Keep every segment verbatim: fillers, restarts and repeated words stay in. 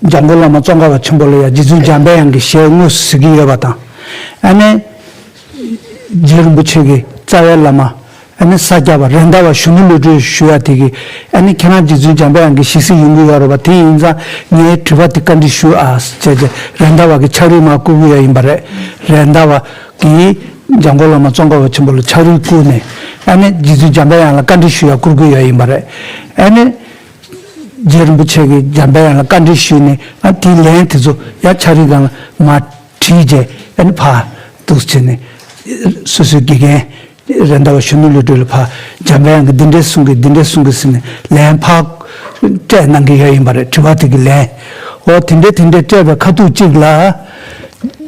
འཇམ་མགོན་བླ་མ་ཙོང་ཁ་པ་ཆེན་པོ་ལ་ཡང་རྗེ་བཙུན་འཇམ་པའི་དབྱངས་ཀྱི་ཞལ་དངོས་སུ་གཟིགས་ཀྱི་ཡོད་པ་དང་། ཨ་ནི། རྗེ་རིན་པོ་ཆེ་གི་རྩ་བའི་བླ་མ། ཨ་ནི་ས་སྐྱ་པ་རེད་མདའ་བ་གཞོན་ནུ་བློ་གྲོས་ཞུ་ཡ་དེ་གི། ཨ་ནི་ཁྱེད་རང་རྗེ་བཙུན་འཇམ་པའི་དབྱངས་ཀྱི་ཞལ་གཟིགས་ཡོང་གི་ཡོད་རེད་པ། དེ་ཡིན་ཙང་ངའི་དྲི་བ་དེ་བཀའ་འདྲི་ཞུ་ཨ་ཟེར་བྱས་རེད་མདའ་བ་གི་ཕྱག་བྲིས་མར་བསྐུར་གི་ཡོད་ཡིན་པ་རེད། རེད་མདའ་བ་གིས་འཇམ་མགོན་བླ་མ་ཙོང་ཁ་པ་ཆེན་པོ་ལ་ཕྱག་བྲིས་བསྐུར་ནས། ཨ་ནི་རྗེ་བཙུན་འཇམ་པའི་དབྱངས་ལ་བཀའ་འདྲི་ཞུ་ཡ་བསྐུར་གི་ཡོད་ཡིན་པ་རེད། ཨ་ནི། རྗེ་རིན་པོ་ཆེ་གིས་འཇམ་པའི་དབྱངས་ལ་བཀའ་འདྲི་ཞུས་ནས། ཨ་དེའི་ལན་དེ་ཚོ་ཡང་ཕྱག་བྲིས་སྒང་ལ་མར་བྲིས་རྗེས། ཨ་ནི་ཕར་འདུག་སེ་བྱས་ནས། སོ་སོའི་དགེ་རྒན་རེད་མདའ་བ་གཞོན་ནུ་བློ་གྲོས་ལ་ཕར་འཇམ་པའི་དབྱངས་ཀྱིས་འདི་འདྲས་གསུང་གི། འདི་འདྲས་གསུང་གི་ཟེར་ནས་ལན་ཕར་སྤྲད་གནང་གི་ཡོད་ཡིན་པ་རེད། དྲི་བ་དེ་གི་ལན། འོ་དེ་འདྲས་དེ་འདྲས་སྤྲད་པའི་ཁ་ཐུག་གཅིག་ལ།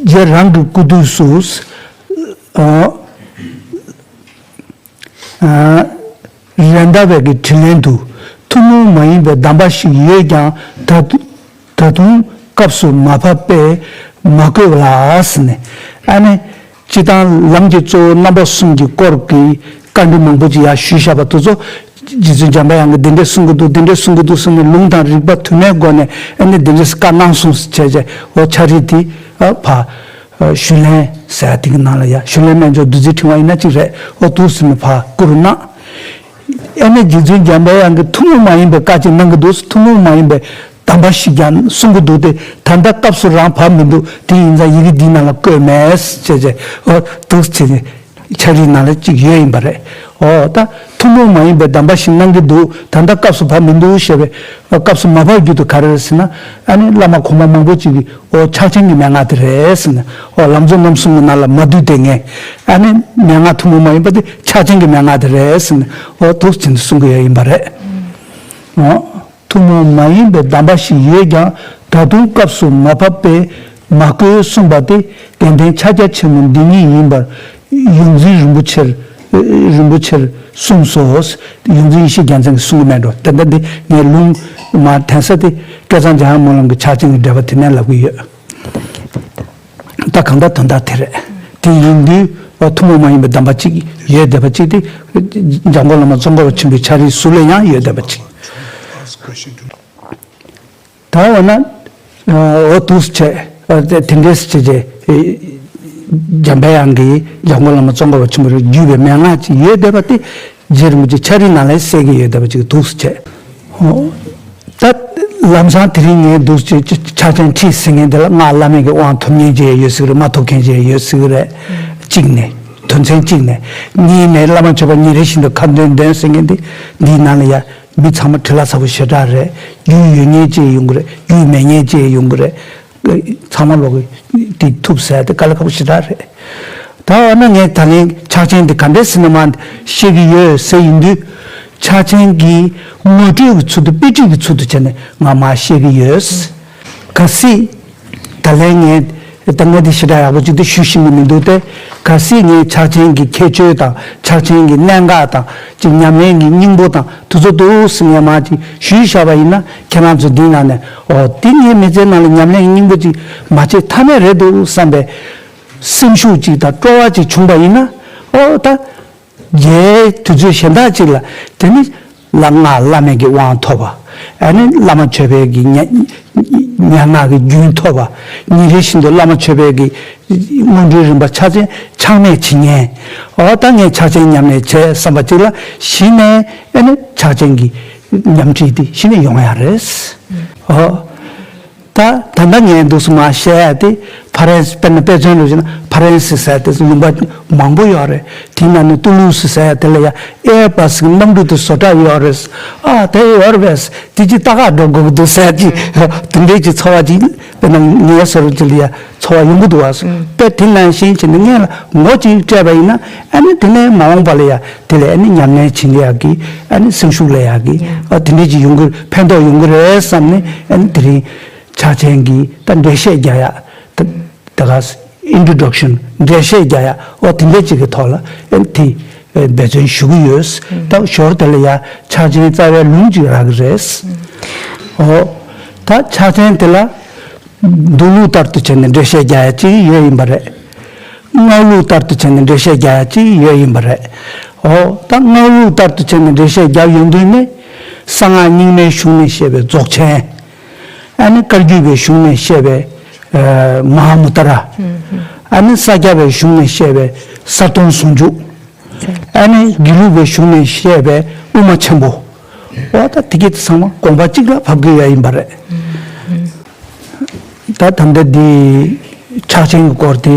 རྗེ་རང་གི་སྐུ་དུས་སུ། ཨ། རེད་མདའ་བའི་གི་དྲིས་ལན་དུ། ཐུན་མོང་མ་ཡིན་པའི་གདམས་པ་ཞིག་ཡོད་ཀྱང་ད་དུ་ད་དུང་སྐབས་སུ་མ་བབས་པས་མ་བཀོད་ལ་ཟེར་ནས། ཨ་ནི། སྤྱིར་བཏང་ལམ་གྱི་གཙོ་བོ་རྣམ་པ་གསུམ་གྱི་སྐོར་གྱི་བཀའ་འདྲི་མང་པོ་ཅིག་ཡར་ཞུས་བཞག་པ་དེ་ཚོ། རྗེ་བཙུན་འཇམ་པའི་དབྱངས་ཀྱིས་འདི་འདྲས་གསུང་གི་འདུག་འདི་འདྲས་གསུང་གི་འདུག་གསུངས་ནས་ལུང་དང་རིགས་པ་དུ་མའི་སྒོ་ནས། ཨ་ནི་འདི་འདྲས་བཀའ་གནང་སོང་ཟེར་བྱས་བྱས། འོ་ཕྱག་བྲིས་དེ་ཕར། ཞུ་ལན་ཟེར་ཡ་དེ་གི་ནང་ལ་ཡ། ཞུ་ལན་སྨན་མཆོག་བདུད་རྩིའི་ཕྲེང་བ་ཡིན་ན་གཅིག་རེད། འོ་འདུག་སེ་ནས་ཕར་བསྐུར་གནང་། ཨ་ནི་རྗེ་བཙུན་འཇམ་པའི་དབྱངས་ཀྱིས་ཐུན་མོང་མ་ཡིན་པའི་བཀའ་ཅིག་གནང་གི་འདུག་ཐུན་མོང་མ་ཡིན་པའི་གདམས་པ་ཞིག་ཀྱང་གསུང་གི་འདུག་སྟེ། ད་ལྟ་སྐབས་སུ་རང་བབས་མི་འདུག་དེ་ཡིན་ཙང་ཡི་གེ་འདིའི་ནང་ལ་བཀོད་མེད་ཟེར་བྱས་བྱས། འོ་འདུག་སེ་བྱས་ནས། ཕྱག་བྲིས་ནང་ལ་གཅིག་ཡོད་ཡིན་པ་རེད། འོ་ད་ཐུན་མོང་མ་ཡིན་པའི་གདམས་པ་ཞིག་གནང་གི་འདུག་ད་ལྟ་སྐབས་སུ་བབས་མི་འདུག་ཞེས་པའི། སྐབས་སུ་མ་བབས་རྒྱུ་དེ་ག་རེ་རེད་ཟེར་ན། ཨ་ནི་བླ་མ་གོང་མ་མང་པོ་ཅིག་གིས། འོ་ཕྱག་ཆེན་གྱི་མན་ངག་དེ་རེད་ཟེར་ནས། འོ་ལམ་གཙོ་རྣམ་གསུམ་གྱི་ནང་ལ་མ་འདུས་ཏེ་ངས། ཨ་ནི་མན་ངག་ཐུན་མོང་མ་ཡིན་པ་དེ་ཕྱག་ཆེན་གྱི་མན་ངག་དེ་རེད་ཟེར་ནས། འོ་འདུག་སེ་གསུང་གི་ཡོད་ཡིན་པ་རེད། འོ། ཐུན་མོང་མ་ཡིན་པའི་གདམས་པ་ཞིག་ཡོད་ཀྱང་ད་དུང་སྐབས་སུ་མ་བབས་པས་མ་བཀོད་གསུངས་པ་སྟེ། དགེ་ལྡན་ཕྱག་རྒྱ་ཆེན་མོ་འདི་ཉིད་ཡིན་པར་ཡོངས་འཛིན་རིན་པོ་ཆེར། རིན་པོ་ཆེར་གསུངས་སོ། ཡོངས་འཛིན་ཡེ་ཤེས་རྒྱལ་མཚན་གྱིས་གསུང་གི་མེད་འགྲོ། དེ་འདྲ་འདི་ངས་ལུང་མར་འཐེན་ས་དེ་སྐལ་བཟང་འཇམ་དབྱངས་སྨོན་ལམ་གྱི་ཕྱག་ཆེན་གྱི་འགྲེལ་པ་དེ་ནས་ལབ་ཀྱི་ཡོད། ད་གང་ལྟར་དོན་དག་དེ་རེད། དེ་ཡིན་དུས་ཐུན་མོང་མ་ཡིན་པའི་གདམས་པ་གཅིག་ཡོད་བསྡད་པ་གཅིག་དེ། འཇམ་མགོན་བླ་མ་ཙོང་ཁ་པ་ཆེན་པོའི་ཕྱག་བྲིས་ཟུར་ལ་ཡང་ཡོད་བསྡད་པ་གཅིག་ད་འོ་ན། འོ་འདུག་སེ་བྱས། དེ་འདྲས་བྱས་བྱས། འཇམ་པའི་དབྱངས་ཀྱིས་འཇམ་མགོན་བླ་མ་ཙོང་ཁ་པ་ཆེན་པོར་བརྒྱུད་པའི་མན་ངག་ཅིག་ཡོད་བསྡད་པ་དེ། རྗེ་རིན་པོ་ཆེ་ཕྱག་བྲིས་ནང་ལ་གསལ་གྱི་ཡོད་བསྡད་པ་ཅིག་འདུག་སེ་བྱས། ད་ལམ་སང་དེ་རིང་ངས་འདུག་སེ་ཕྱག་ཆེན་ཁྲིད་ཟེར་མཁན་དེ་ལ་སྔགས་བླ་མེད་ཀྱི་དབང་ཐོབ་མཁན་ཅིག་ཡོད་ཟེར་གི་རེད། མ་ཐོབ་མཁན་ཅིག་ཡོད་ཟེར་གི་རེད། གཅིག་ནས་དོན་ཚན་གཅིག་ནས། གཉིས་ནས་བླ་མ་མཆོད་པ་ཉིན་རེ་བཞིན་དུ་ཁ་འདོན་འདོན་ཟེར་མཁན་དེ། འདིའི་ནང་ལ་ཡ། མི་ཚང་མ་འཕྲུལ་ལ་ཚ་པོ་ཞེ་དྲག་རེད། རྒྱུས་ཡོད་མཁན་ཅིག་ཡོང་གི་རེད། རྒྱུས་མེད་མཁན་ཅིག་ཡོང་གི་རེད། ཚང་མ་ལོག་གི་དེ་ཐུབ་ཟེར་དེ་དཀའ་ལས་ཁག་པོ་ཞེ་དྲག་རེད། ད་འོ་ན་ངས་ད་ལན་ཕྱག་ཆེན་འདི་ག་འདྲས་ཟེར་ནས་མར་བཤད་ཀྱི་ཡོད་ཟེར་ཡིན་དུས། ཕྱག་ཆེན་གྱི་ངོ་སྤྲོད་ཀྱི་ཚུལ་དུ། དཔེ་ཁྲིད་ཀྱི་ཚུལ་དུ་བྱས་ནས་ང་མར་བཤད་ཀྱི་ཡོད། གལ་སྲིད། ད་ལན་ངས་ད་ངས་འདི་ཞེ་དྲག་ཡག་པོ་ཅིག་འདི་ཞུ་ཤེས་ཀྱི་མི་འདུག་སྟེ། གལ་སྲིད་ངས་ཕྱག་ཆེན་གྱི་ཁྱད་ཆོས་དང་། ཕྱག་ཆེན་གྱི་གནད་འགག་དང་། ཅིག་ཉམས་ལེན་གྱི་སྙིང་པོ་དང་དེ་ཚོ་འདུག་སེ་ངས་མར་ཅིག་ཞུས་བཞག་པ་ཡིན་ན། ཁྱེད་རང་ཚོ་འདིའི་ནང་ནས། འོ་འདི་ངའི་མི་ཚེའི་ནང་ལ་ཉམས་ལེན་གྱི་སྙིང་པོ་ཅིག་མ་བྱེད་ཐབས་མེད་རེད་འདུག་བསམ་པའི་སེམས་ཤུགས་ཅིག་དང་སྤྲོ་བ་ཅིག་བྱུང་པ་ཡིན་ན། འོ་ད། རྗེས་དུས་ཚོད་གཞན་དག་ཅིག་ལ། དེ་ནི་ལ་སྔགས་བླ་མེད་ཀྱི་དབང་ཐོབ་པ། ཨ་ནི་བླ་མ་མཆོད་པའི་གི་མན་མན་ངག་གི་རྒྱུན་ཐོབ་པ། ཉིན་རེ་བཞིན་དུ་བླ་མ་མཆོད་པའི་གི་སྔོན་འགྲོའི་རིམ་པ་ཕྱག་ཆེན་ཆག་མེད་བྱེད་མཁན། འོ་ད་ངས་ཕྱག་ཆེན་ཉམས་ལེན་བྱས་བསམ་པ་ཅིག་ལ། གཞི་ནས་ཨ་ནི་ཕྱག་ཆེན་གྱི་ཉམས་ཁྲིད་དེ་གཞི་ནས་ཡོང་ཡ་རེད། འོ། ད་ད་ལྟ་ངས་འདུག་སེ་མར་བཤད་ཡ་དེ། ཕ་རན་སི། དཔེར་ན་དཔེ་མཚོན་ལ་བཞག་ན་ཕ་རན་སི་ཟེར་དེ་ལུང་པ་མང་པོ་ཡོད་རེད། དེའི་ནང་ནས་ཏུ་ལུ་སི་ཟེར་ཡ་དེ་ལ་ཡ་ཨེར་བྷ་སི་གི་གནམ་གྲུ་དེ་བཟོ་གྲྭ་ཡོད་རེད། ཨ་དེ་ཡོད་རེད་པས། དེ་ཅིག་ལྟ་ག་འགྲོ་དགོས་ཀྱི་འདུག་ཟེར་ཅིག་དེ་འདྲའི་ཅིག་ཚོར་བ་ཅིག་དཔེར་ན་ངའི་བཟོ་འདྲ་ཅིག་ལ་ཡ་ཚོར་བ་ཡོང་གི་འདུག་བ། དཔེ་དེ་ནང་བཞིན་བྱས་ནས་ངས་ལ་ངོ་ཅིག་སྤྲད་པ་ཡིན་ན། ཨ་ནི་དེ་ནས་མ་འོངས་པ་ལ་ཡ་དེ་ལ་ཨ་ནི་ཉམས་ལེན་བྱེད་ཡག་གི། ཨ་ནི་སེམས་ཤུགས་སླེབས་ཡག་གི། ཨ་དེ་འདྲའི་ཅིག་ཡོང་གི། ཕན་ཐོགས་ཡོང་གི་རེད་བསམ་ནས། ཨ་ནི་དེ་རིང་ཕྱག་ཆེན་གྱི་ད་འགྲེལ་བཤད་རྒྱག་ཡ། ད་ད་ག་ཨིན་ཊྲོ་ཌག་ཤན། འགྲེལ་བཤད་རྒྱག་ཡ། འོ་དེ་འདྲ་ཅིག་གི་ཐོག་ལ་ཨ་ནི་དེ་འབད་བརྩོན་ཞུ་གི་ཡོད། ད་ཞོར་དེ་ལ་ཡ་ཕྱག་ཆེན་རྩ་བའི་ལུང་ཅིག་རག་གི་རེད། འོ་ད་ཕྱག་ཆེན་དེ་ལ་མདོ་ལུགས་ལྟར་དུ་བྱས་ནས་འགྲེལ་བཤད་རྒྱག་ཡ་ཅིག་ཡོད་ཡིན་པ་རེད། སྔགས་ལུགས་ལྟར་དུ་བྱས་ནས་འགྲེལ་བཤད་རྒྱག་ཡ་ཅིག་ཡོད་ཡིན་པ་རེད། འོ་ད་སྔགས་ལུགས་ལྟར་དུ་བྱས་ནས་འགྲེལ་བཤད་རྒྱབ་ཡོང་དུས་ནི། གསང་སྔགས་རྙིང་མའི་གཞུང་ནས་བཤད་པའི་རྫོགས་ཆེན། ཨ་ནི་བཀའ་བརྒྱུད་པའི་གཞུང་ནས་བཤད་པའི་ཨ་མ་ཧཱ་མུ་ཏྲ། ཨ་ནི་ས་སྐྱ་པའི་གཞུང་ནས་བཤད་པའི་གསལ་སྟོང་ཟུང་འཇུག། ཨ་ནི་དགེ་ལུགས་པའི་གཞུང་ནས་བཤད་པའི་དབུ་མ་ཆེན་པོ། འོ་ད་དེ་གྱད་ཚང་མ་དགོངས་པ་གཅིག་ལ་བབས་ཀྱི་ཡོད་ཡིན་པ་རེད། ད་ད་ལྟ་འདི་ཕྱག་ཆེན་གྱི་སྐོར་དེ་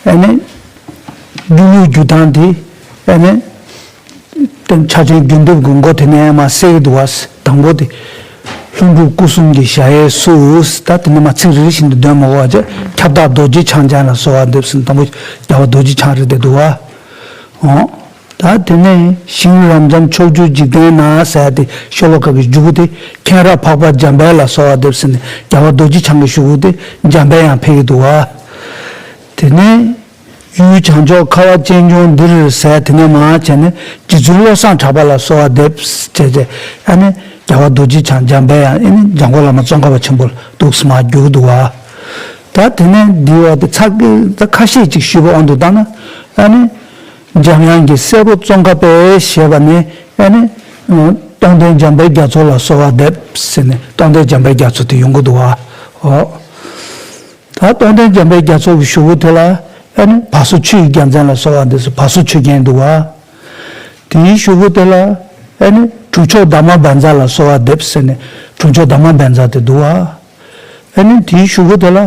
ཨ་ནི་རྒྱུད་ལུགས་རྒྱུད་སྟངས་དེ་ཨ་ནི་ཕྱག་ཆེན་རྒྱུད་འདེབས་ཀྱི་མགོ་དེ་ནས་མར་གསལ་གྱི་འདུག་བ། དང་པོ་དེ་ལྷུན་གྲུབ་སྐུ་གསུམ་གྱི་གཞལ་ཡས་སུ། ད་དེ་ནས་མར་ཚིག་རེ་རེ་བཞིན་དུ་འདོན་མ་དགོས་པ་བྱས། ཁྱབ་བདག་རྡོ་རྗེ་འཆང་ཅན་ལ་གསོལ་བ་འདེབས་ཟེར་ནས་དང་པོ་རྒྱལ་བ་རྡོ་རྗེ་འཆང་རེད་བསྡད་འདུག་བ། འོ། ད་དེ་ནས་ཞིང་རབ་འབྱམས་ཕྱོགས་བཅུའི་འཇིག་རྟེན་ན་ཟེར་ཡ་དེ་ཤོ་ལོ་ཀ་གི་མཇུག་དེ་མཁྱེན་རབ་འཕགས་པ་འཇམ་དཔལ་ལ་གསོལ་བ་འདེབས་ཟེར་ནས་རྒྱལ་བ་རྡོ་རྗེ་འཆང་གི་གཞུག་གུ་དེ་འཇམ་དཔལ་དབྱངས་ཕེབས་ཀྱི་འདུག་བ། དེ་ནས་ཡུལ་བྱང་ཕྱོགས་ཁ་བ་ཅན་ལྗོངས་འདིར་ཟེར་དེ་ནས་མར་བྱས་ནས་རྗེ་བཙུན་བློ་བཟང་གྲགས་པ་ལ་གསོལ་བ་འདེབས་བྱས་བྱས་ཨ་ནི་རྒྱལ་བ་རྡོ་རྗེ་འཆང་འཇམ་དཔལ་དབྱངས་ཨ་ནི་འཇམ་མགོན་བླ་མ་ཙོང་ཁ་པ་ཆེན་པོ་ལ་འདུག་སེ་མར་བསྒྱུར་གྱི་འདུག་བ། ད་དེ་ནས་འདི་བ་དེ་ཚར་གྱི་ད་ཁ་ཤས་ཅིག་ཞུས་པ་དབང་དུ་བཏང་ན་ཨ་ནི། འཇམ་དབྱངས་ཀྱི་སྲས་པོ་ཙོང་ཁ་པས་ཞེས་པ་ནི་ཨ་ནི། སྟོང་ལྡན་འཇམ་དཔལ་རྒྱ་མཚོ་ལ་གསོལ་བ་འདེབས་ཟེར་ནས་སྟོང་ལྡན་འཇམ་དཔལ་རྒྱ་མཚོ་དེ་ཡོང་གི་འདུག་བ། འོ། ད་སྟོང་ལྡན་འཇམ་དཔལ་རྒྱ་མཚོ་གི་གཞུག་གུ་དེ་ལ་ཨ་ནི་བ་སོ་ཆུ་ཡི་རྒྱལ་མཚན་ལ་གསོལ་བ་འདེབས་ཟེར་བ་སོ་ཆུ་རྒྱལ་འདུག་བ། དེའི་གཞུག་གུ་དེ་ལ་ཨ་ནི་གྲུབ་མཆོག་དྷརྨ་བཛྲ་ལ་གསོལ་བ་འདེབས་ཟེར་ནས་གྲུབ་མཆོག་དྷརྨ་བཛྲ་དེ་འདུག་བ། ཨ་ནི་དེའི་གཞུག་གུ་དེ་ལ་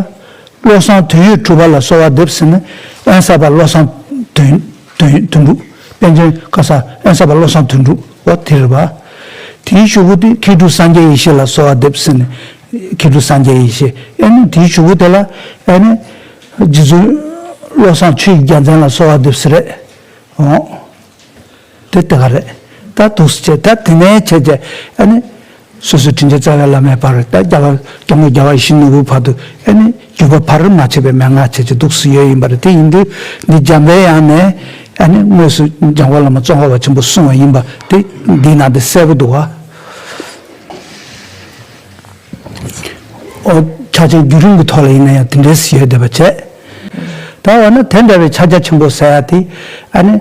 བློ་བཟང་དོན་ཡོད་གྲུབ་པ་ལ་གསོལ་བ་འདེབས་ཟེར་ནས་དབེན་ས་པ་བློ་བཟང་དོན་དོན་དོན་གྲུབ། པཎ་ཆེན་ཁ་ས་དབེན་ས་པ་བློ་བཟང་དོན་གྲུབ་འོ་དེ་རེད་པ། དེའི་གཞུག་གུ་དེ་མཁས་གྲུབ་སངས་རྒྱས་ཡེ་ཤེས་ལ་གསོལ་བ་འདེབས་ཟེར་ནས་མཁས་གྲུབ་སངས་རྒྱས་ཡེ་ཤེས། ཨ་ནི་དེའི་གཞུག་གུ་དེ་ལ་ཨ་ནི་རྗེ་བཙུན་བློ་བཟང་ཆོས་ཀྱི་རྒྱལ་མཚན་ལ་གསོལ་བ་འདེབས་ཟེར་རེད། འོ། དེ་དེ་ག་རེད། ད་འདུག་སེ་བྱས་ད་དེ་ནས་བྱས་བྱས་ཨ་ནི། སོ་སོའི་དྲིན་ཅན་རྩ་བའི་བླ་མའི་བར་ད་རྒྱལ་བ་སྐྱབས་མགོན་རྒྱལ་བ་ཡིད་བཞིན་ནོར་བུའི་བར་དུ་ཨ་ནི་བརྒྱུད་པ་བར་མ་ཆད་པའི་མན་ངག་བྱས་བྱས་འདུག་སེ་ཡོད་ཡིན་པ་རེད། དེ་ཡིན་དུས་འདི་འཇམ་པའི་དབྱངས་ནས་ཨ་ནི་དངོས་སུ་འཇམ་མགོན་བླ་མ་ཙོང་ཁ་པ་ཆེན་པོ་གསུངས་པ་ཡིན་པ་དེ་འདིའི་ནང་དེ་གསལ་པོ་འདུག་བ། ཨོ། ཕྱག་ཆེན་བརྒྱུད་རིམ་གྱི་ཐོག་ལ་ཡིན་ན་ཡང་དེ་འདྲའི་ཡོད་བསྡད་པ་བྱས། ད་འོ་ན་དེ་འདྲ་བའི་ཕྱག་རྒྱ་ཆེན་པོ་ཟེར་ཡ་དེ་ཨ་ནི།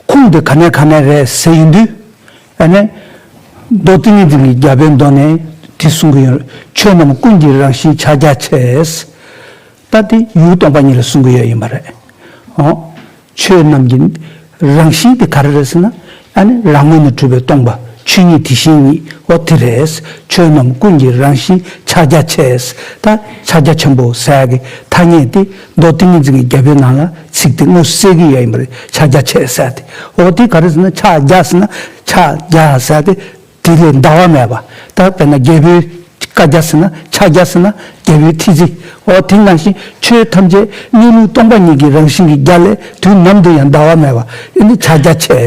ཁུངས་དེ་ག་ནས་ག་ནས་རེད་ཟེར་ཡིན་དུས། ཨ་ནི། མདོ་ཏིང་ངེ་འཛིན་གྱི་རྒྱལ་པོའི་མདོ་ནས་དེ་གསུང་གི་ཡོད། ཆོས་རྣམས་ཀུན་གྱི་རང་བཞིན་ཕྱག་རྒྱ་ཆེ། ད་དེ་ཡུལ་སྟོང་པ་ཉིད་ལ་གསུང་གི་ཡོད་ཡིན་པ་རེད། འོ། ཆོས་རྣམས་ཀྱི་རང་བཞིན་དེ་ག་རེ་རེད་ཟེར་ན། ཨ་ནི་རང་ངོས་ནས་གྲུབ་པའི་སྟོང་པ་ཆོས་ཉིད་དེ་བཞིན་ཉིད་འོ་དེ་རེད། ཆོས་རྣམས་ཀུན་གྱི་རང་བཞིན་ཕྱག་རྒྱ་ཆེ། ད་ཕྱག་རྒྱ་ཆེན་པོ་ཟེར་ཡ་གི་ཐ་སྙད་དེ་མདོ་ཏིང་ངེ་འཛིན་གྱི་རྒྱལ་པོའི་ནང་ལ་ཚིག་དེ་དངོས་སུ་གསལ་གྱི་ཡོད་ཡིན་པ་རེད། ཕྱག་རྒྱ་ཆེ་ཟེར་ཡ་དེ། འོ་དེ་ག་རེ་ཟེར་ན་ཕྱག་རྒྱ་ཟེར་ན་ཕྱག་རྒྱ་ཟེར་ཡ་དེ་དེ་ལས་འདའ་བ་མེད་པ། ད་དཔེར་ན་རྒྱལ་པོའི་བཀའ་རྒྱ་ཟེར་ན་ཕྱག་རྒྱ་ཟེར་ན་རྒྱལ་པོའི་ཐི་ཚིག་འོ་དེ་ནང་བཞིན་ཆོས་ཐམས་ཅད་གནས་ལུགས་སྟོང་པ་ཉིད་ཀྱི་རང་བཞིན་གྱི་རྒྱ་ལས་དུས་ནམ་དུ་ཡང་འདའ་བ་མེད་པ། ཨེ་ནི་ཕྱག་རྒྱ་ཆེ།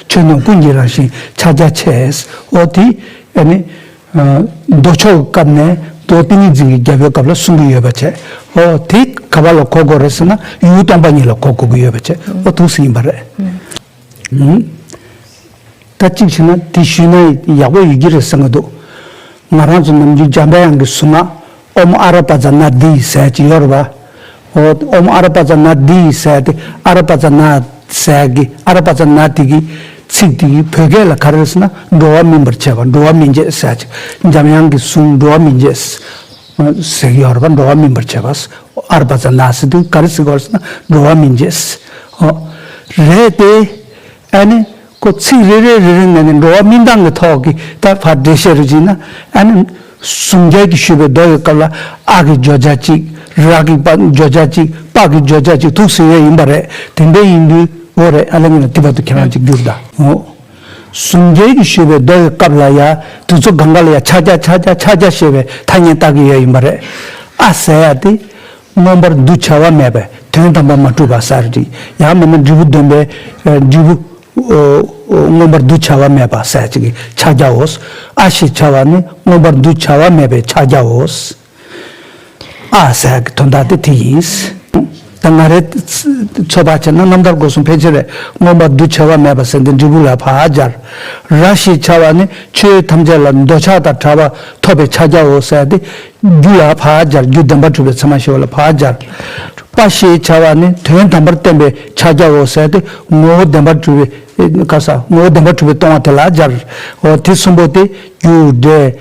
ཆོས་རྣམས་ཀུན་གྱི་རང་བཞིན་ཕྱག་རྒྱ་ཆེ། འོ་དེ་ཨེ་ནི། མདོ་ཕྱོགས་ཀྱི་སྐབས་ནས་མདོ་ཏིང་ངེ་འཛིན་གྱི་རྒྱལ་པོའི་སྐབས་ལ་གསུང་གི་ཡོད་པ་བྱས། འོ་དེ་ག་པ་ལ་གོ་དགོས་རེད་ཟེར་ན་ཡུལ་སྟོང་པ་ཉིད་ལ་གོ་དགོས་ཀྱི་ཡོད་པ་བྱས། འོ་འདུག་སེ་ཡིན་པ་རེད། ད་གཅིག་བྱས་ན་དེ་ཞུས་ན་ཡག་པོ་ཡོད་ཀྱི་རེད་བསམ་གྱི་འདུག་ང་རང་ཚོ་ནམ་རྒྱུན་འཇམ་པའི་དབྱངས་ཀྱི་གཟུངས་སྔགས་ཨོཾ་ཨ་ར་པ་ཙ་ན་དྷཱིཿཟེར་གྱི་ཡོད་རེད་པ། འོ་ཨོཾ་ཨ་ར་པ་ཙ་ན་དྷཱིཿཟེར་ཏེ་ཨ་ར་པ་ཙ་ན་ཟེར་གྱི་ཨ་ར་པ་ཙ་ན་དེ་གི་ཚིག་དེ་གི་བོད་སྐད་ལ་ག་རེ་ཟེར་ན་འགྲོ་བ་སྨིན་པར་བྱེད་པ། འགྲོ་བ་སྨིན་བྱེད་ཟེར་གྱི་འཇམ་དབྱངས་ཀྱི་གཟུངས་འགྲོ་བ་སྨིན་བྱེད་ཟེར་གྱི་ཡོད་རེད་པ། འགྲོ་བ་སྨིན་པར་བྱེད་པ། ཨ་ར་པ་ཙ་ན་ཟེར་དུས་ག་རེ་ཟེར་དགོས་ཟེར་ན་འགྲོ་བ་སྨིན་བྱེད་ཟེར། འོ་རེད་དེ། ཨ་ནི་ཁོ་ཚིག་རེ་རེ་རེ་རེ་ནས་ནི་འགྲོ་བ་སྨིན་སྟངས་ཀྱི་ཐོག་གི་ད་ཕར་འགྲེལ་བཤད་རེ་བྱས་ན་ཨ་ནི་གཟུངས་རྒྱལ་གྱིས་ཞུས་པའི་མདོ་ཡི་སྐབས་ལ་ཨ་གི་བརྗོད་བྱ་གཅིག་ར་གི་བརྗོད་བྱ་གཅིག་པ་གི་བརྗོད་བྱ་གཅིག་འདུག་སེ་ཡོད་ཡིན་པ་རེད། དེ་འདྲ་ཡིན་དུས་འོ་རེད། ཨ་ལས་ངས་ལ་དེ་བར་དུ་ཁྱེད་རང་གཅིག་བསྒྱུར་ད། འོ། གཟུངས་རྒྱལ་གྱིས་ཞུས་པའི་མདོ་ཡི་སྐབས་ལ་ཡ་དུས་ཚོད་སྒང་ག་ལ་ཡ་ཕྱག་རྒྱ་ཕྱག་རྒྱ་ཕྱག་རྒྱ་ཞེས་པའི་ཐ་སྙད་བཏགས་ཀྱི་ཡོད་ཡིན་པ་རེད། ཨ་ཟེར་ཡ་དེ་མངོན་པར་འདུ་བྱ་བ་མེད་པས་དོན་དམ་པར་མ་གྲུབ་པ་ཟེར་ཅིག་ཡང་མིན་ན་འབྲས་བུ་ལྡན་པའི་འབྲས་བུ། མངོན་པར་འདུ་བྱ་བ་མེད་པ་ཟེར་ཅིག་གི་ཕྱག་རྒྱའོ། ཨ་ཞེས་བྱ་བ་ནི་མངོན་པར་འདུ་བྱ་བ་མེད་པའི་ཕྱག་རྒྱའོ། ཨ་ཟེར་གྱི་དོན་དག་དེ་དེ་ཡིན། ད་ང་རའི་ཚོད་དཔག་བྱས་ན་རྣམ་ཐར་སྒོ་གསུམ་ཕལ་ཆེར་མངོན་པར་འདུ་བྱ་བ་མེད་པ་ཟེར་འདི་འབྲས་བུ་ལ་ཕར་སྦྱར། ར་ཞེས་བྱ་བ་ནི་ཆོས་ཐམས་ཅད་ལ་འདོད་ཆགས་དང་བྲལ་བ་ཐོབ་པའི་ཕྱག་རྒྱའོ་ཟེར་ཏེ། རྒྱུ་ལ་ཕར་སྦྱར། རྒྱུ་བདེན་པར་གྲུབ་པའི་མཚན་མ་ཞེས་པ་ལ་ཕར་སྦྱར། པ་ཞེས་བྱ་བ་ནི་དོན་དམ་པར་བསྟན་པའི་ཕྱག་རྒྱའོ་ཟེར་ཏེ་ངོ་བོ་བདེན་པར་གྲུབ་པའི་ག་ས་ངོ་བོ་བདེན་པར་གྲུབ་པའི་སྟོང་པ་དེ་ལ་སྦྱར། འོ་དེ་གསུམ་པོ་དེ་རྒྱུ་འབྲས་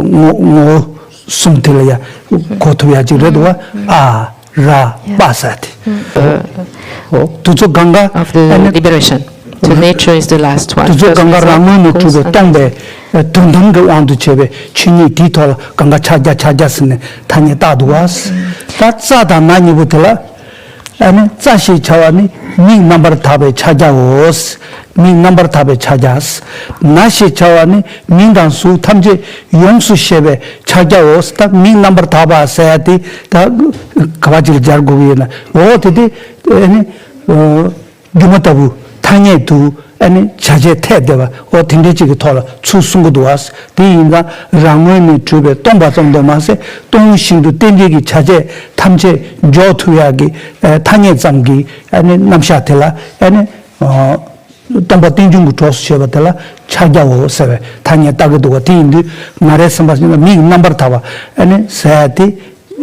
ངོ་ངོ་ གསུམ་དེ་ལ་ཡ་གོ་ཐུབ་ཡ་ཅིག་རེད་འདུག་བ། ཨ་ར་པ་ཟེར་དེ། ཨོ། དུས་ཚོད་གང་ག་of the ཨ་ནི་liberation. The nature is the last one. དུས་ཚོད་གང་ག་རང་ངོས་ནས་གྲུབ་པའི་སྟོང་པའི་དོན་དམ་གྱི་དབང་དུ་བྱས་པའི་ཆོས་ཉིད་དེའི་ཐོག་ལ་གང་ག་ཕྱག་རྒྱ་ཕྱག་རྒྱ་ཟེར་ནས་ཐ་སྙད་བཏགས་འདུག་བ། ད་རྩ་དང་ན་གཉིས་པོ་དེ་ལ། ཨ་ནི་རྩ་ཞེས་བྱ་བ་ནི་མིང་རྣམ་པར་དག་པའི་ཕྱག་རྒྱའོ། མིང་རྣམ་པར་དག་པའི་ཕྱག་རྒྱ། ན་ཞེས་བྱ་བ་ནི་མིང་དང་གཟུགས་ཐམས་ཅད་ཡོངས་སུ་ཤེས་པའི་ཕྱག་རྒྱའོ། ད་མིང་རྣམ་པར་དག་པ་ཟེར་ཡ་དེ་ད་ག་བ་ཅིག་ལ་སྦྱར་དགོས་ཀྱི་ཡོད་ན། འོ་དེ་དེ་ཨ་ནི་སྒྱུ་མ་ལྟ་བུ་ཐ་སྙད་དུ་ཨ་ནི་བྱ་བྱེད་ཐད་བསྡད་པ་འོ་དེ་འདྲའི་ཅིག་གི་ཐོག་ལ་ཚུར་གསུང་གི་འདུག་བ། དེ་ཡིན་ཙང་རང་ངོས་ནས་གྲུབ་པའི་སྟོང་པ་ཙམ་དུ་མ་ཟད་སྟོང་ཞིང་དུ་རྟེན་འབྲེལ་གྱི་བྱ་བྱེད་ཐམས་ཅད་འཇོག་ཐུབ་ཡག་གི་ཨ་ཐ་སྙད་ཙམ་གྱི་ཨ་ནི་རྣམ་གཞག་དེ་ལ་ཨ་ནི་ཨ་སྟོང་པ་རྟེན་འབྱུང་གི་གྲོགས་སུ་བྱེད་པ་དེ་ལ་ཕྱག་རྒྱའོ་ཟེར་བའི་ཐ་སྙད་བཏགས་ཀྱི་འདུག་བ། དེ་ཡིན་དུས་ང་རའི་སེམས་པ་ཞིག་ན་མིང་རྣམ་པར་དག་པ་ཨ་ནི་ཟེར་ཡ་དེ།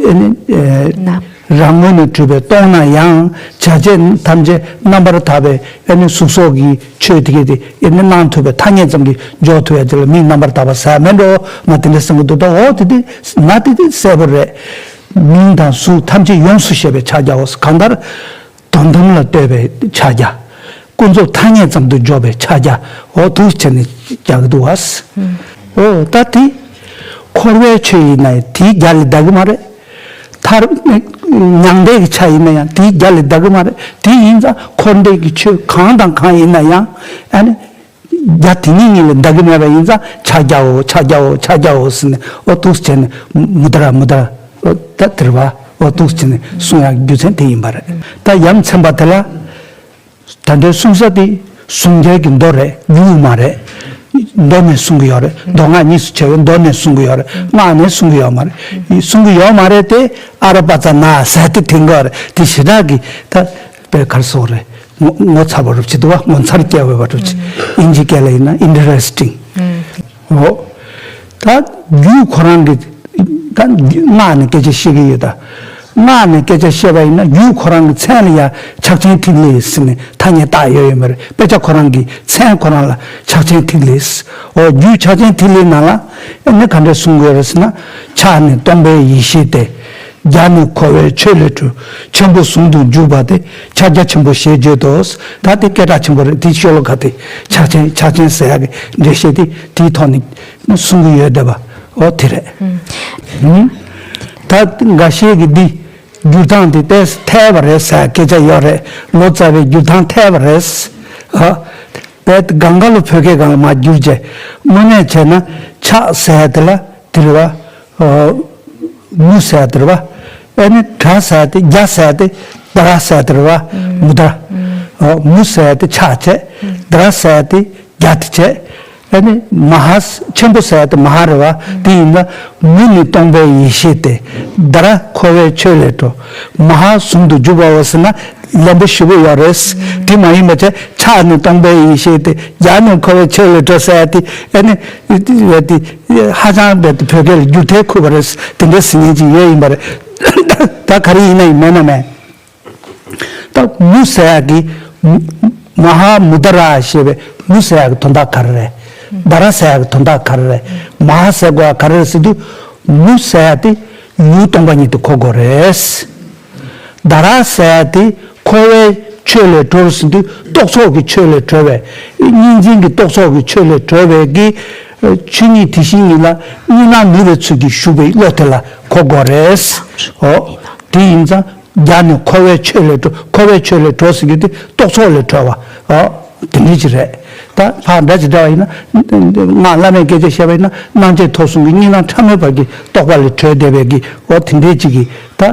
ཨེ་ནི་ཨེ་ན། རང་ངོས་ནས་གྲུབ་པའི་སྟོང་ན་ཡང་བྱ་བྱེད་ཐམས་ཅད་རྣམ་པར་དག་པའི་ཨེ་ནི་གཟུགས་སོགས་ཀྱི་ཆོས་དེ་གས་དེ་ཨེ་ནི་སྣང་ཐུབ་པའི་ཐ་སྙད་ཙམ་གྱིས་འཇོག་ཐུབ་ཡ་དེ་ལ་མིང་རྣམ་པར་དག་པ་ཟེར་མེད་འགྲོ། ང་དེ་འདྲ་བསམ་གྱི་འདུག་ད་འོ་དེ་དེ་ན་དེ་དེ་གསལ་པོ་རེད། མིང་དང་གཟུགས་ཐམས་ཅད་ཡོངས་སུ་ཤེས་པའི་ཕྱག་རྒྱའོ། གང་ལྟར། དོན་དམ་ལ་ལྟོས་པའི་ཕྱག་རྒྱ། ཀུན་རྫོབ་ཐ་སྙད་ཙམ་དུ་འཇོག་པའི་ཕྱག་རྒྱ། འོ་འདུག་བྱས་ནས་རྒྱག་གི་འདུག་བ། འོ་ད་དེ། འཁོར་བའི་ཆོས་ཡིན་ན་ཡང་དེའི་རྒྱ་ལས་འདའ་གི་མ་རེད། མཐར་མྱང་འདས་ཀྱི་ཆ་ཡིན་ན་ཡང་དེའི་རྒྱ་ལས་འདའ་གི་མ་རེད། དེ་ཡིན་ཙང་འཁོར་འདས་ཀྱི་ཆོས་གང་དང་གང་ཡིན་ན་ཡང་ཨ་ནི། རྒྱ་དེ་ཉིད་ཉིད་ལས་འདའ་གི་མེད་པ་ཡིན་ཙང་ཕྱག་རྒྱའོ་ཕྱག་རྒྱའོ་ཕྱག་རྒྱའོ་ཟེར་ནས་འོ་འདུག་བྱས་ནས་མུ་དྲ་མུ་དྲ། ད་དེར་བ་འོ་འདུག་བྱས་ནས་གསུང་ཡག་རྒྱུ་མཚན་དེ་ཡིན་པ་རེད། ད་ཡ་མཚན་པ་དེ་ལ་ད་འདོད་གསུང་ས་དེ་གསུང་རྒྱལ་གྱི་མདོ་རེད། རྒྱུད་མ་རེད། མདོ་ནས་གསུང་གི་ཡོད་རེད། མདོ་སྔགས་གཉིས་སུ་ཕྱེ་བའི་མདོ་ནས་གསུང་གི་ཡོད་རེད། སྔགས་ནས་གསུང་གི་ཡོད་མ་རེད། གསུང་གི་ཡོད་མ་རེད་དེ་ཨ་ར་པ་ཙ་ན་ཟ་དེ་དེང་གི་རེད། དེ་ཞེ་དྲག་གི་ད་དཔེ་གར་སོགས་རེད། ངོ་ངོ་མཚར་བ་རུབ་ཅིག་འདུག་བ། ངོ་མཚར་སྐྱེ་བའི་བ་རུབ་ཅིག་ཨིན་ཇི་སྐད་ལ་ཡིན་ན་ཨིན་ཊི་རེ་སི་ཊིང་། འོ། ད་རྒྱུད་ཁོ་རང་གི་ད་སྔགས་ནས་སྐད་ཆ་བཤད་ཀྱི་ཡོད་ད། སྔགས་ནས་སྐད་ཆ་བཤད་པ་ཡིན་ན་རྒྱུད་ཁོ་རང་གི་མཚན་ལ་ཡང་ཕྱག་ཆེན་ཐིག་ལེ་ཟེར་ནས་ཐ་སྙད་བཏགས་ཡོད་ཡོད་མ་རེད། དཔེ་ཆ་ཁོ་རང་གི་མཚན་ཁོ་རང་ལ་ཕྱག་ཆེན་ཐིག་ལེ། འོ་རྒྱུད་ཕྱག་ཆེན་ཐིག་ལེ་ནང་ལ་ཨེ་ནི་ག་འདྲ་གསུང་གི་ཡོད་རེད་ཟེར་ན། ཕྱག་ནི་སྟོང་པའི་ཡེ་ཤེས་ཏེ། རྒྱ་ནི་འཁོར་བའི་ཆོས་ལས་གྲོལ། ཆེན་པོ་ཟུང་དུ་འཇུག་པ་སྟེ། ཕྱག་རྒྱ་ཆེན་པོ་ཞེས་བརྗོད་དོ། ད་དེ་སྐད་གྲགས་ཆེན་པོ་རེད། དེ་ཤོ་ལོ་ཀ་དེ་ཕྱག་ཆེན་ཕྱག་ཆེན་ཟེར་ཡག་གི་འགྲེལ་བཤད་དེ་དེའི་ཐོག་ནས་གསུང་གི་ཡོད་བསྡད་པ་འོ་དེ་རེད། ད་འགའ་ཤས་ཀྱིས་འདི་བསྒྱུར་སྟངས་དེ་ཏོག་ཙམ་ཐལ་བ་རེད་ཟེར་སྐད་ཆ་ཡོད་རེད། ལོ་ཙཱ་བའི་བསྒྱུར་སྟངས་ཐལ་བ་རེད། ཨ། བས་སྒང་ག་ལ་བོད་སྐད་སྒང་ལ་མ་བསྒྱུར་བྱས་དངོས་གནས་བྱས་ན་ཕྱག་ཟེར་དེ་ལ་དེ་རེད་བ། མུ་ཟེར་དེ་རེད་བ། ཨེ་ནི་དྲ་ཟེར་དེ་རྒྱ་ཟེར་དེ་དྲ་ཟེར་དེ་རེད་བ། མུ་དྲ། མུ་ཟེར་དེ་ཕྱག་བྱས། དྲ་ཟེར་དེ་རྒྱ་དེ་བྱས། ཨེ་ནི་མ་ཧཱ་ཆེན་པོ་ཟེར་དེ་མ་ཧཱ་རེད་བ། དེ་ཡིན་ན་མུ་ནི་སྟོང་པའི་ཡེ་ཤེས་ཏེ། དྲ་འཁོར་བའི་ཆོས་ལས་གྲོལ། མ་ཧཱ་ཟུང་དུ་འཇུག་པའོ་ཟེར་ན། ལན་པོ་ཞེ་པོ་ཡོད་རེད། དེ་མ་ཡིན་པ་བྱས་ཕྱག་ནི་སྟོང་པའི་ཡེ་ཤེས་ཏེ། རྒྱ་ནི་འཁོར་བའི་ཆོས་ལས་གྲོལ་ཟེར་ཡ་དེ་ཨེ་ནི་ཧ་ཅང་རྦད་དེ་བོད་སྐད་ལ་བསྒྱུར་ཐལ་ཁུལ་བ་རེད། དེ་འདྲའི་ཟེར་མཁན་ཅིག་ཡོད་ཡིན་པ་རེད། ད་ག་རེ་ཡིན་ན་ཡིན་མེད་ན་མེད། ད་མུ་ཟེར་ཡ་གི་མ་ཧཱ་མུ་དྲ་ཞེས་པའི་མུ་ཟེར་ཡ་གི་དོན་དག་ག་རེ་རེད། དྲ་ཟེར་ཡ་གི་དོན་དག་ག་རེ་རེད། མ་ཧཱ་ཟེར་དགོས་ཡ་ག་རེ་རེད་ཟེར་དུས་མུ་ཟེར་ཡ་དེ་ཡུལ་སྟོང་པ་ཉིད་དུ་གོ་དགོས་རེད། དྲ་ཟེར་ཡ་དེ་འཁོར་བའི་ཆོས་ལས་གྲོལ་ཟེར་དུས་རྟོག་ཚོགས་ཀྱི་ཆོས་ལས་གྲོལ་བའི། གཉིས་འཛིན་གྱི་རྟོག་ཚོགས་ཀྱི་ཆོས་ལས་གྲོལ་བའི་གི་ཆོས་ཉིད་དེ་བཞིན་ཉིད་ལ་གཉིས་སྣང་ནུབ་པའི་ཚུལ་གྱིས་བཞུགས་པའི་བློ་དེ་ལ་གོ་དགོས་རེད། འོ། དེ་ཡིན་ཙང་རྒྱ་ནི་འཁོར་བའི་ཆོས་ལས་གྲོལ། འཁོར་བའི་ཆོས་ལས་གྲོལ་ཟེར་གྱི་དེ་རྟོག་ཚོགས་ལས་གྲོལ་བ། འོ། དེ་འདྲ་ཅིག་རེད། ད་ཕར་འདྲ་ཅིག་འདྲ་བ་ཡིན་ན། ང་བླ་མའི་སྐད་ཆ་བཤད་པ་ཡིན་ན་སྣང་མཆེད་ཐོབ་གསུམ་གྱི་གཉིས་སྣང་ཕྲ་མོའི་བར་གྱི་རྟོག་པ་ལས་གྲོལ་བསྡད་པའི་གི་འོ་དེ་འདྲའི་ཅིག་གི་ད།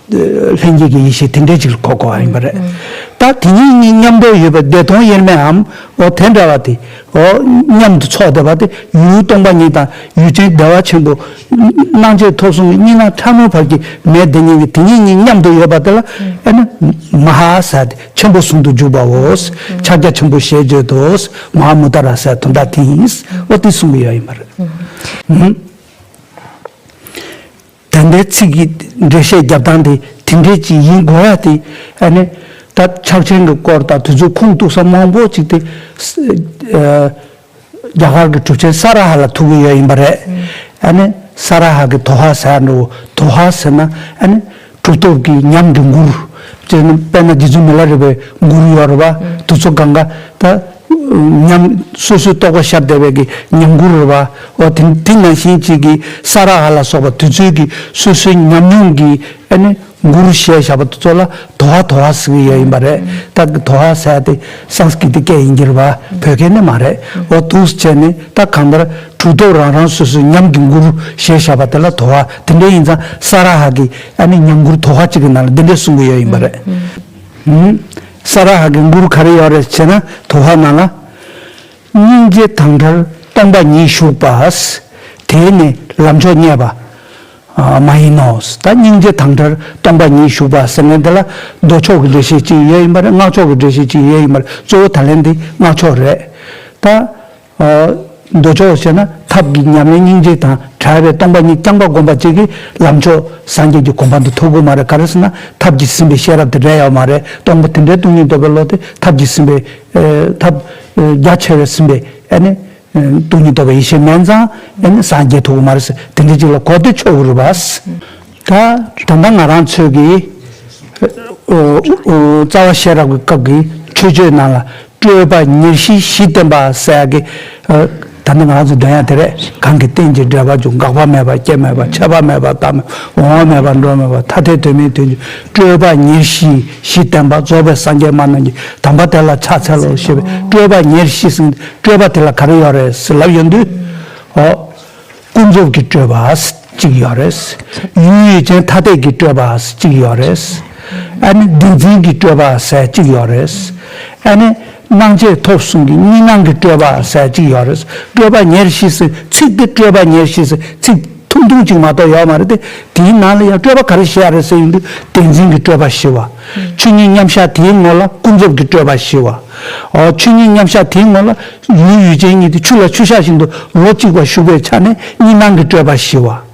ལྷན་སྐྱེས་ཀྱི་ཡེ་ཤེས་དེ་འདྲའི་ཅིག་ལ་གོ་དགོས་པ་ཡིན་པ་རེད། ད་དེ་གཉིས་གཉིས་མཉམ་དུ་ཡོད་པའི་བདེ་སྟོང་དབྱེར་མེད་འམ། འོ་དེ་འདྲ་བ་དེ། འོ་མཉམ་དུ་ཚོགས་བསྡད་པ་དེ་ཡུལ་སྟོང་པ་ཉིད་དང་ཡུལ་ཅན་བདེ་བ་ཆེན་པོ། སྣང་མཆེད་ཐོབ་གསུམ་གྱི་གཉིས་སྣང་ཕྲ་མོའི་བར་གྱི་མེད་དེ་ཉིད་ཀྱི་དེ་གཉིས་གཉིས་མཉམ་དུ་ཡོད་པ་དེ་ལ་ཨེ་ན་མ་ཧཱ་ཟེར་ཏེ་ཆེན་པོ་ཟུང་དུ་འཇུག་པའོ། ཕྱག་རྒྱ་ཆེན་པོ་ཞེས་བརྗོད་དོ། མ་ཧཱ་མུ་དྲ་ཟེར་དོན་དག་དེ་ཡིན། འོ་དེ་གསུང་གི་ཡོད་ཡིན་པ་རེད། ད་ལྟའི་ཚིག་གི་འགྲེལ་བཤད་རྒྱབ་སྟངས་དེ་དེ་འདྲས་ཅིག་ཡིན་དགོས་ཡ་དེ་ཨ་ནི་ད་ཕྱག་ཆེན་གྱི་སྐོར་དང་དེ་ཚོ་ཁུངས་གཏུགས་ས་མང་པོ་ཅིག་དེ་ཨ་རྒྱ་གར་གྱི་གྲུབ་ཆེན་ས་ར་ཧ་ལ་ཐུག་གི་ཡོད་ཡིན་པ་རེད། ཨ་ནི་ས་ར་ཧ་གི་དོ་ཧ་ཟེར་འགྲོ། དོ་ཧ་ཟེར་ན་ཨ་ནི་གྲུབ་ཐོབ་ཀྱི་ཉམས་ཀྱི་མགུར། དཔེར་ན་རྗེ་བཙུན་མི་ལ་རས་པའི་མགུར་ཡོད་རེད་པ། དེ་ཚོ་གང་ག་ད་ཉམས་སོ་སོའི་རྟོགས་པ་ཤར་བསྡད་པའི་གི་ཉམས་མགུར་རེད་པ། འོ་དེ་དེ་ནང་བཞིན་གཅིག་གི་ས་ར་ཧ་ལ་སོགས་པ་དེ་ཚོའི་གི་སོ་སོའི་ཉམས་མྱོང་གི་ཨ་ནི་མགུར་ཞེས་བྱ་བ་དེ་ཚོ་ལ་དོ་ཧ་དོ་ཧ་ཟེར་གྱི་ཡོད་ཡིན་པ་རེད། ད་དོ་ཧ་ཟེར་དེ་སཾ་སྐྲྀ་ཏ་སྐད་ཡིན་གྱི་རེད་པ། བོད་སྐད་ནི་མ་རེད། འོ་འདུག་སེ་བྱས་ནས་ད་གང་ལྟར་གྲུབ་ཐོབ་རང་རང་སོ་སོའི་ཉམས་ཀྱི་མགུར་ཞེས་བྱ་བ་དེ་ལ་དོ་ཧ། དེ་འདྲ་ཡིན་ཙང་ས་ར་ཧ་གི་ཨ་ནི་ཉམས་མགུར་དོ་ཧ་གཅིག་གི་ནང་ལ་འདི་འདྲ་གསུང་གི་ཡོད་ཡིན་པ་རེད། ཧུམ། ས་ར་ཧ་གི་མགུར་ག་རེ་ཡོད་རེད་ཟེར་ན་དོ་ཧ་ནང་ལ། སྙིང་རྗེ་དང་བྲལ་སྟོང་པ་ཉིད་ཞུགས་པ། དེས་ནི་ལམ་མཆོག་རྙེད་པ་མ་ཡིན་ནོ། ད་སྙིང་རྗེ་དང་བྲལ་སྟོང་པ་ཉིད་ཞུགས་པ་ཟེར་མཁན་དེ་ལ་མདོ་ཕྱོགས་ཀྱི་འགྲེལ་བཤད་ཅིག་ཡོད་ཡིན་པ་རེད། སྔགས་ཕྱོགས་ཀྱི་འགྲེལ་བཤད་ཅིག་ཡོད་ཡིན་པ་རེད། གཙོ་བོ་ད་ལན་འདི་སྔགས་ཕྱོགས་རེད། ད་མདོ་ཕྱོགས་ཟེར་ན་ཐབས་ཀྱི་ཉམས་ལེན་སྙིང་རྗེ་དང་བྲལ་བའི་སྟོང་པ་ཉིད་རྐྱང་པ་བསྒོམ་པ་གཅིག་གིས་ལམ་མཆོག་སངས་རྒྱས་ཀྱི་གོ་འཕང་དེ་ཐོབ་ཀྱི་མ་རེད། ག་རེ་ཟེར་ན་ཐབས་ཀྱིས་ཟིན་པའི་ཤེས་རབ་དེ་འདྲ་ཡོད་མ་རེད། སྟོང་པ་དེ་འདྲའི་སྟོང་ཉིད་རྟོགས་པའི་བློ་དེ་ཐབས་ཀྱིས་ཟིན་པའི་ཐབས་རྒྱ་ཆེ་བས་ཟིན་པའི་ཨ་ནི་སྟོང་ཉིད་རྟོགས་པའི་ཡེ་ཤེས་མེད་ཙང་ཨ་ནི་སངས་རྒྱས་ཐོབ་ཀྱི་མ་རེད་ཟེར། དེ་འདྲ་ཅིག་ལ་གོ་བདེ་ཆོག་གི་རེད་པ། ད་ད་ལྟ་ང་རང་ཚོས་ཀྱི་རྩ་བ་ཤེས་རབ་ཀྱི་སྐབས་ཀྱི་མཆོད་བརྗོད་ནང་ལ་སྤྲོས་པ་ཉེར་ཞི་བཞི་བསྟན་པ་ཟེར་ཡག་གི་ད་ནི་ང་ཚོ་འདོན་ཡག་དེ་རེད། གང་གིས་རྟེན་ཅིང་འབྲེལ་པར་འབྱུང་། འགག་པ་མེད་པ་སྐྱེ་མེད་པ། ཆད་པ་མེད་པ་རྟག་མེད་པ། འོང་བ་མེད་པ་འགྲོ་མེད་པ། ཐ་དད་དོན་མིན་དོན་གཅིག་སྤྲོས་པ་ཉེར་ཞི་བཞི་བསྟན་པ། རྫོགས་པའི་སངས་རྒྱས་སྨྲ་རྣམས་ཀྱི། དམ་པ་དེ་ལ་ཕྱག་འཚལ་ལོ་ཞེས་པའི་སྤྲོས་པ་ཉེར་ཞི་ཟེར། སྤྲོས་པ་དེ་ལ་ག་རེ་ཡོད་རེད་ཟེར་ལབ་ཡོང་དུས། འོ། ཀུན་རྫོབ་ཀྱི་སྤྲོས་པ་གཅིག་ཡོད་རེད། ཡུལ་ཡུལ་ཅན་ཐ་དད་ཀྱི་སྤྲོས་པ་གཅིག་ཡོད་རེད། ཨ་ནི་བདེན་འཛིན་གྱི་སྤྲོས་པ་ཟེར་གཅིག་ཡོད་རེད། ཨ་ནི་སྣང་མཆེད་ཐོབ་གསུམ་གྱི་གཉིས་སྣང་གི་སྤྲོས་པ་ཟེར་གཅིག་ཡོད་རེད། སྤྲོས་པ་ཉེར་ཞི་ཟེར་ཚིག་དེ་སྤྲོས་པ་ཉེར་ཞི་ཟེར་ཚིག་ཐུང་ཐུང་གཅིག་མ་གཏོགས་ཡོད་མ་རེད་དེ། དེའི་ནང་ལ་ཡང་སྤྲོས་པ་ག་རེ་བཤད་ཡ་རེད་ཟེར་ཡོང་དུས་བདེན་འཛིན་གྱི་སྤྲོས་པ་ཞི་བ། ཆོས་ཉིད་མཉམ་གཞག་དེའི་ངོ་ལ་ཀུན་རྫོབ་ཀྱི་སྤྲོས་པ་ཞི་བ། འོ་ཆོས་ཉིད་མཉམ་གཞག་དེའི་ངོ་ལ་ཡུལ་ཡུལ་ཅན་གཉིས་དེ་ཆུ་ལ་ཆུ་བཞག་བཞིན་དུ་ལོ་གཅིག་པ་བཞུགས་པའི་ཆ་ནས་གཉིས་སྣང་གི་སྤྲོས་པ་ཞི་བ།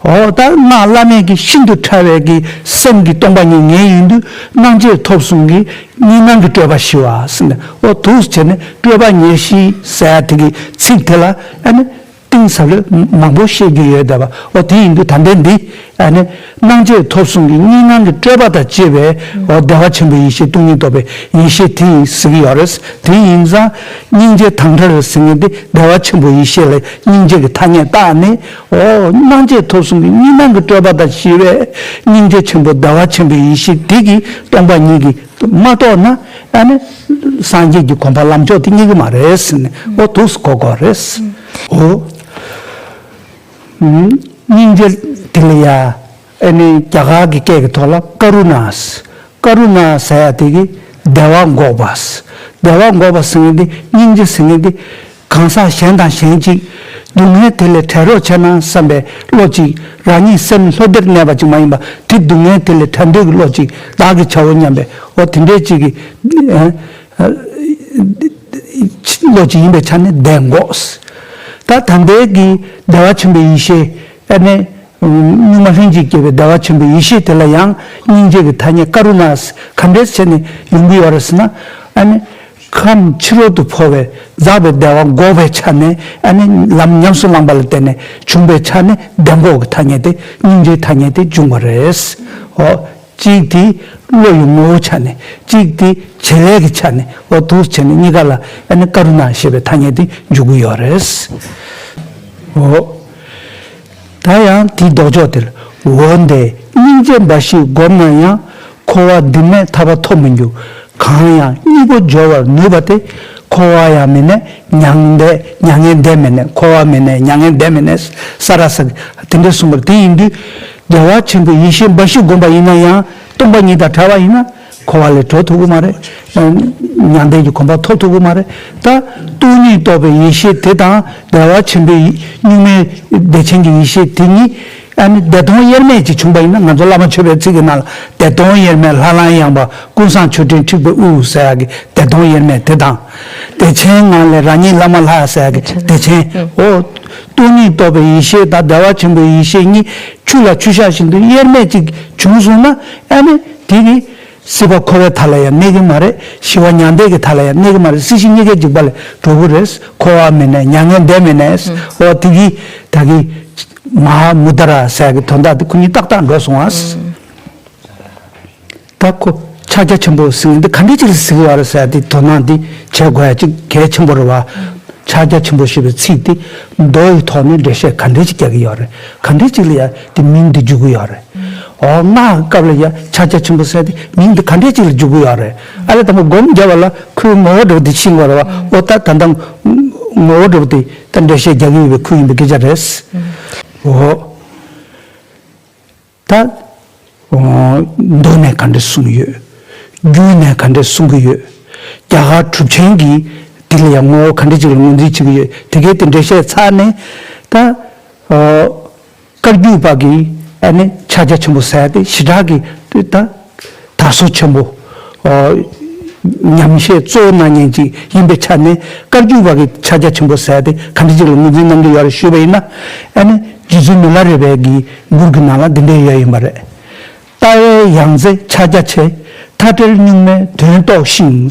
འོ་ད་སྔགས་བླ་མེད་ཀྱི་ཤིན་ཏུ་ཕྲ་བའི་གི་སེམས་ཀྱི་སྟོང་པ་ཉིད་ངེས་ཡིན་དུས་སྣང་མཆེད་ཐོབ་གསུམ་གྱི་གཉིས་སྣང་གི་སྤྲོས་པ་ཞི་བ་ཟེར་ནས། འོ་འདུག་སེ་བྱས་ནས་སྤྲོས་པ་ཉེར་ཞི་ཟེར་ཡ་དེ་གི་ཚིག་དེ་ལ་ཨ་ནི་གཏིང་ཟབ་ལོས་མང་པོ་བཤད་རྒྱུ་ཡོད་བསྡད་པ། འོ་དེ་ཡིན་དུས་ད་ལྟའི་འདི་ཨ་ནི་སྣང་མཆེད་ཐོབ་གསུམ་གྱི་གཉིས་སྣང་གི་སྤྲོས་པ་དང་བཅས་པའི་འོ་བདེ་བ་ཆེན་པོའི་ཡེ་ཤེས་སྟོང་ཉིད་རྟོགས་པའི་ཡེ་ཤེས་དེ་ཡིན་ཟེར་གྱི་ཡོད་རེད། དེ་ཡིན་ཙང་སྙིང་རྗེ་དང་བྲལ་ཟེར་མཁན་དེ་བདེ་བ་ཆེན་པོའི་ཡེ་ཤེས་ལ་སྙིང་རྗེ་གི་ཐ་སྙད་བཏགས་ནས། འོ་སྣང་མཆེད་ཐོབ་གསུམ་གྱི་གཉིས་སྣང་གི་སྤྲོས་པ་དང་ཞི་བའི་སྙིང་རྗེ་ཆེན་པོ་བདེ་བ་ཆེན་པོའི་ཡེ་ཤེས་དེ་གིས་སྟོང་པ་ཉིད་ཀྱི་མ་རྟོགས་ན་ཨ་ནི་སངས་རྒྱས་ཀྱི་གོ་འཕང་ལམ་མཆོག་དེ་རྙེད་ཀྱི་མ་རེད་ཟེར་ནས། འོ་འདུག་སེ་གོ་དགོས་རེད། འོ། སྙིང་རྗེ་དེ་ལ་ཡ་ཨ་ནི་རྒྱ་གར་གྱི་སྐད་ཀྱི་ཐོག་ལ་ཀ་རུ་ཎ། ཀ་རུ་ཎ་ཟེར་ཡ་དེ་གིས་བདེ་བ་འགོག་པ། བདེ་བ་འགོག་པ་ཟེར་མཁན་དེ་སྙིང་རྗེ་ཟེར་མཁན་དེ། གང་ཟག་གཞན་དང་གཞན་གཅིག་སྡུག་བསྔལ་དེ་ལས་བྲལ་རོགས་བྱས་ན་བསམ་པའི་བློ་གཅིག་རང་ཉིད་སེམས་ལྷོ་སྡེར་གནས་པ་གཅིག་མ་ཡིན་པ་དེ་སྡུག་བསྔལ་དེ་ལས་བྲལ་འདོད་ཀྱི་བློ་གཅིག་བདག་གིས་བྱའོ་སྙམ་པའི་འོ་དེ་འདྲའི་གཅིག་གི་ཨ་ཨ་བློ་གཅིག་ཡིན་པའི་ཆ་ནས་བདེ་འགོག་ད་ད་ལྟའི་གི་བདེ་བ་ཆེན་པོའི་ཡེ་ཤེས་ཨ་ནི་གཉུག་མ་ལྷན་ཅིག་སྐྱེས་པའི་བདེ་བ་ཆེན་པོའི་ཡེ་ཤེས་དེ་ལ་ཡང་སྙིང་རྗེ་གི་ཐ་སྙད་ཀ་རུ་ཎ་ག་འདྲས་བྱས་ནས་ཡོང་གི་ཡོད་རེད་ཟེར་ན། ཨ་ནི། ཁམས་ཕྱི་རོལ་དུ་འཕོ་བའི་འཛག་པའི་བདེ་བ་འགོག་པའི་ཆ་ནས་ཨ་ནི་ལམ་ཉམས་སུ་བླངས་པ་ལ་བརྟེན་ནས་བྱུང་བའི་ཆ་ནས་བདེ་འགོག་གི་ཐ་སྙད་དེ་སྙིང་རྗེའི་ཐ་སྙད་དེ་འབྱུང་བ་རེད། འོ། གཅིག་དེ་བློ་ཡི་ངོ་བོའི་ཆ་ནས་གཅིག་དེ་བྱེད་ལས་ཀྱི་ཆ་ནས་འོ་འདུག་སེ་བྱས་ནས་གཉིས་ཀ་ལ་ཨ་ནི་ཀ་རུ་ཎ་ཞེས་པའི་ཐ་སྙད་དེ་འཇུག་གི་ཡོད་རེད། འོ། ད་ཡང་དེའི་ལྡོག་ཕྱོགས་དེར། འོན་ཏེ་སྙིང་རྗེ་འབའ་ཞིག་བསྒོམས་ན་ཡང་། འཁོར་བ་འདི་ནས་ཐར་པ་ཐོབ་མི་འགྱུར། གང་ཡང་སྙིང་པོ་སྦྱོར་བར་ནུས་པ་དེ། འཁོར་བ་ཡང་མི་གནས་མྱ་ངན་འདས། མྱ་ངན་འདས་མི་གནས། འཁོར་བ་མི་གནས་མྱ་ངན་འདས་མི་གནས། ས་ར་ས་གི་དེ་འདྲ་གསུངས་པ་རེད། དེ་ཡིན་དུས་བདེ་བ་ཆེན་པོའི་ཡེ་ཤེས་འབའ་ཞིག་བསྒོམས་པ་ཡིན་ན་ཡང་སྟོང་པ་ཉིད་དང་བྲལ་བ་ཡིན་ན། འཁོར་བ་ལས་གྲོལ་ཐུབ་ཀྱི་མ་རེད། མྱང་འདས་ཀྱི་གོ་འཕང་ཐོབ་ཐུབ་ཀྱི་མ་རེད། ད་སྟོང་ཉིད་རྟོགས་པའི་ཡེ་ཤེས་དེ་དང་བདེ་བ་ཆེན་པོའི་གཉུག་མའི་བདེ་ཆེན་གྱི་ཡེ་ཤེས་དེ་གཉིས་ཨ་ནི་བདེ་སྟོང་དབྱེར་མེད་ཅིག་བྱུང་པ་ཡིན་ན། ང་ཚོ་བླ་མ་མཆོད་པའི་ཚིག་གི་ནང་ལ་བདེ་སྟོང་དབྱེར་མེད་ལྷ་ལམ་ཡངས་པ་ཀུན་བཟང་མཆོད་སྤྲིན་འཁྲིགས་པའི་དབུས་ཟེར་ཡག་གི་བདེ་སྟོང་དབྱེར་མེད་དེ་དང་། བདེ་ཆེན་ངང་ལས་རང་ཉིད་བླ་མ་ལྷ་ཟེར་ཡག་གི་བདེ་ཆེན། འོ། སྟོང་ཉིད་རྟོགས་པའི་ཡེ་ཤེས་དང་བདེ་བ་ཆེན་པོའི་ཡེ་ཤེས་གཉིས་ཆུ་ལ་ཆུ་བཞག་བཞིན་དུ་དབྱེར་མེད་ཅིག་བྱུང་སོང་ན་ཨ་ནི་དེ་གི་སྲིད་པ་འཁོར་བའི་མཐའ་ལ་ཡང་གནས་ཀྱི་མ་རེད། ཞི་བ་མྱང་འདས་ཀྱི་མཐའ་ལ་ཡང་གནས་ཀྱི་མ་རེད། སྲིད་ཞི་གཉིས་ཀའི་འཇིགས་པ་ལས་གྲོལ་གྱི་རེད། འཁོར་བ་མི་གནས་མྱ་ངན་འདས་མི་གནས། འོ་དེ་གི་ད་གི་ མ་ཧཱ་མུ་དྲ་ཟེར་གྱི་དོན་དག་འདི་ཁོ་གཉིས་ཏག་ཏག་འགྲོ་སོང་ཨ། ད་ཁོ་ཕྱག་རྒྱ་ཆེན་པོ་ཟེར་མཁན་འདི་ག་འདྲ་ཅིག་ལ་ཟེར་གྱི་ཡོད་རེད་ཟེར་དེ་དོ་སྣང་འདི་བྱེད་དགོས་ཡ་ཅིག་གལ་ཆེན་པོ་རེད་བ། ཕྱག་རྒྱ་ཆེན་པོ་ཞེས་པའི་ཚིག་འདི་མདོ་ཡི་ཐོག་ནས་འགྲེལ་བཤད་ག་འདྲ་ཅིག་རྒྱག་གི་ཡོད་རེད། ག་འདྲ་ཅིག་ལ་ཡ་དེ་མིང་འདི་འཇུག་གི་ཡོད་རེད། འོ་སྔགས་སྐབས་ལ་ཡ་ཕྱག་རྒྱ་ཆེན་པོ་ཟེར་དེ་མིང་འདི་ག་འདྲ་ཅིག་ལ་འཇུག་གི་ཡོད་རེད། ཨ་ལས་དང་པོ་སྒོམ་རྒྱབ་པ་ལ་ཁོའི་ངོ་བོ་འདྲ་པོ་དེ་ཤེས་དགོས་རེད་བ། འོ་ད་ད་ལྟ་ངོ་བོ་འདྲ་པོ་དེ་ད་འགྲེལ་བཤད་རྒྱག་གི་ཡོད་པའི་ཁོའི་ཡིན་པའི་སྐད་ཆ་རེད། འོ། ད། མདོ་ནས་ག་འདྲ་གསུངས་ཡོད། རྒྱུད་ནས་ག་འདྲ་གསུང་གི་ཡོད། རྒྱ་གར་གྲུབ་ཆེན་གྱིས་དེ་ལ་ཡང་ངོ་བོ་ག་འདྲ་ཅིག་ལ་ངོས་འཛིན་བྱེད་ཀྱི་ཡོད། དེ་གའི་དེ་འགྲེལ་བཤད་ཚར་ནས་ད། བཀའ་བརྒྱུད་པ་གིས་ཨ་ནི་ཕྱག་རྒྱ་ཆེན་པོ་ཟེར་ཏེ་ཞེ་དྲག་གི་ད། དར་སོ་ཆེན་པོ། ཉམས་བཞེས་གཙོ་བོ་གནང་མཁན་ཅིག་ཡིན་པའི་ཆ་ནས་བཀའ་བརྒྱུད་པ་གི་ཕྱག་རྒྱ་ཆེན་པོ་ཟེར་ཏེ་ག་འདྲ་ཅིག་ལ་ངོས་འཛིན་གནང་གི་ཡོད་རེད་ཞུས་པ་ཡིན་ན། ཨ་ནི་རྗེ་བཙུན་མི་ལ་རས་པའི་གི་མགུར་གྱི་ནང་ལ་འདི་འདྲ་ཡོད་ཡིན་པ་རེད། ལྟ་བའི་ཡང་རྩེ་ཕྱག་རྒྱ་ཆེ། མཐའ་བྲལ་གཉུག་མའི་དོན་རྟོགས་ཤིང་།